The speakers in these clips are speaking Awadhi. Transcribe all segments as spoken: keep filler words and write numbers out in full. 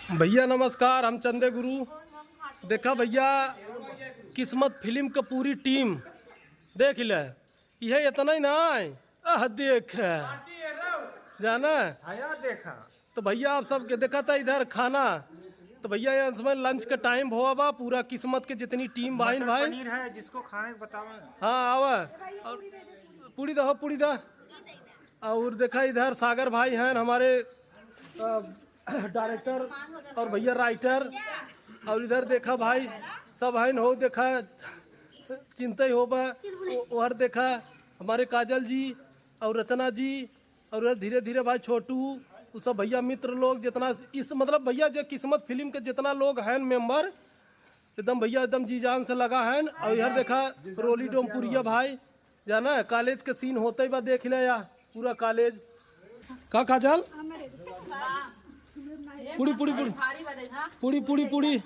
भैया नमस्कार, हम चंदे गुरु। देखा भैया, किस्मत फिल्म क पूरी टीम देख ले, इहे इतना ही ना है। आह देख, जाना। हया देखा। तो भैया आप सबके देखा था इधर खाना, तो भैया ये समय लंच का टाइम हुआ बा, पूरा किस्मत के जितनी टीम बाइन मटर भाई। पनीर है, जिसको खाने को बताओ ना। हाँ आवा। और पूड़ी दहो, पूड़ी दा। और देखा इधर सागर भाई हैं हमारे, अ, डायरेक्टर और भैया राइटर। और इधर देखा भाई सब हैं हो, देखा चिंता ही हो बा। ओ-, और देखा हमारे काजल जी और रचना जी और इधर धीरे धीरे भाई छोटू, उ सब भैया मित्र लोग जितना इस मतलब भैया जो किस्मत फिल्म के जितना लोग हैं मेंबर, एकदम भैया एकदम जी जान से लगा है। और इधर देखा रोली डोमपुरिया भाई, जाना है कॉलेज के सीन होते ही बा, देख ले या पूरा कॉलेज। का काजल? पूड़ी, पूड़ी, पूड़ी। भारी बा देखा। पूड़ी, पूड़ी, पूड़ी।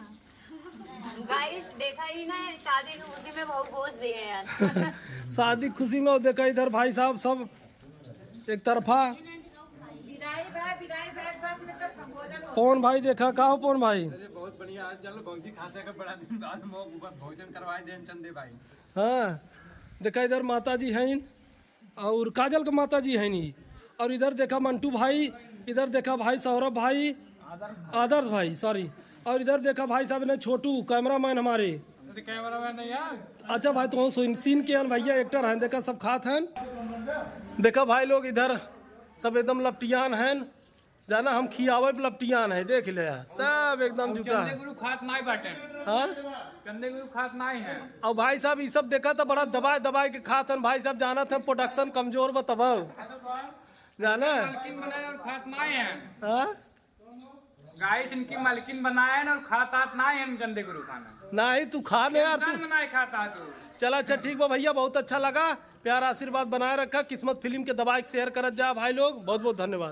गाइस, देखा ही ना, शादी की खुशी में भाव गोश्त दिए यार। शादी की खुशी में, और देखा इधर भाई साहब सब एक तरफा। विदाई भाई, विदाई भाई, बाद में तब भोजन हो। पवन भाई देखा, का हो पवन भाई? अरे बहुत बढ़िया, आज चलो भौजी खाते का बड़ा दिन बाद मो-, भोजन करवाए देन चंदे भाई। हाँ, देखा इधर माता जी हैं और काजल के माता जी हैं नी। और इधर देखा मंटू भाई, इधर देखा भाई सौरभ भाई, आदर्श भाई, सॉरी। और इधर देखा भाई साहब ने छोटू कैमरामैन हमारे। अरे कैमरामैन नहीं यार। अच्छा भाई, तो सीन, सीन के हैं भैया, एक्टर हैं, देखा सब खात हैं। देखा भाई लोग इधर सब एकदम लपटियान हैं, जाना हम खियावे पे लपटियान है, देख ले यार, सब एकदम और जुटा चंदे है। गुरु खात नाई बाटे। हाँ? चंदे गुरु खात नाई है। और भाई साहब, ये सब देखा था, बड़ा दबाए दबाए के खात हन। भाई साहब, जाना था प्रोडक्शन कमजोर बा तब। जाना? मालकिन बनाए और खात नाई है। हाँ? गाइस, इनकी मालकिन बनाए हैं और खात आत नाई है चंदे गुरु खाना। नहीं, तू खा ले यार, तू। टेंशन में नाई खाता तू। चला, अच्छा, ठीक बा भैया, बहुत अच्छा लगा। प्यार आशीर्वाद बनाए रखा, किस्मत फिल्म के दबाए के शेयर करत जा भाई लोग, बहुत बहुत धन्यवाद।